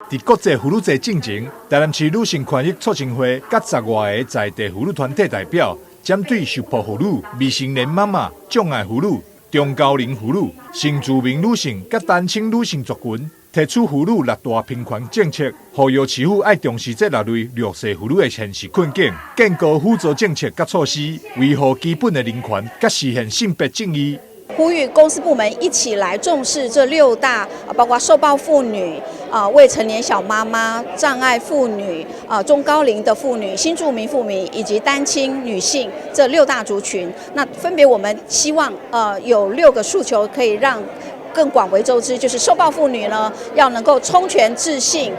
佇國際婦女節進前，台南市女性權益促進會佮十外个在地婦女團體代表，針對受暴婦女、未成年媽媽、障礙婦女、中高齡婦女、新住民女性佮單親女性族群，提出婦女六大平權政策，呼籲市府愛重視這六類弱勢婦女的現實困境，建構輔助政策佮措施，維護基本的人權，佮實現性別正義。呼籲公私部門一起來重視這六大，包括受暴婦女、未成年小媽媽、障礙婦女、中高齡的婦女、新住民婦女以及單親女性這六大族群。那分別我們希望，有六個訴求可以讓更廣為周知，就是受暴婦女呢要能夠充權自信，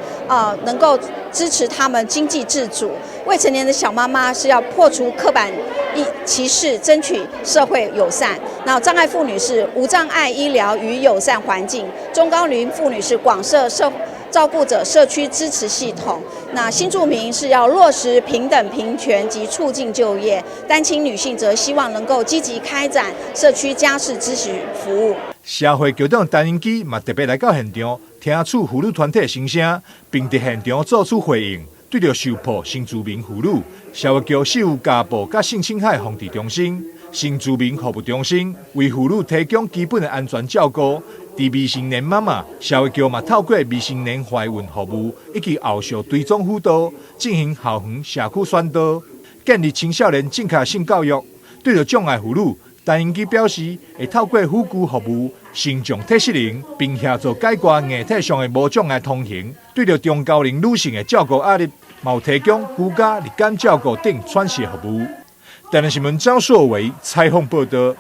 能夠支持他們經濟自主；未成年的小媽媽是要破除刻板歧視，爭取社會友善；那障礙婦女是無障礙醫療與友善環境；中高齡婦女是廣設社照顧者社區支持系統；那新住民是要落實平等平權及促進就業；單親女性則希望能夠積極開展社區家事諮詢服務。社會局長陳英基嘛特別來到現場，聽取婦女團體的心聲，並佇現場做出回應。對著受暴新住民婦女，社會局設有家暴佮性侵害防治中心、新住民服務中心，為婦女提供基本的安全照顧。佇未成年媽媽，社會局嘛透過未成年懷孕服務以及後續追蹤輔導，進行校園社區宣導，建立青少年正確性教育。對著障礙婦女，陳英基表示會透過輔具服務、身障體適能，並協助解決硬體上的無障礙通行。對著中高齡女性的照顧壓力，嘛有提供居家日間照顧等喘息服務。台南新聞張碩維採訪報導。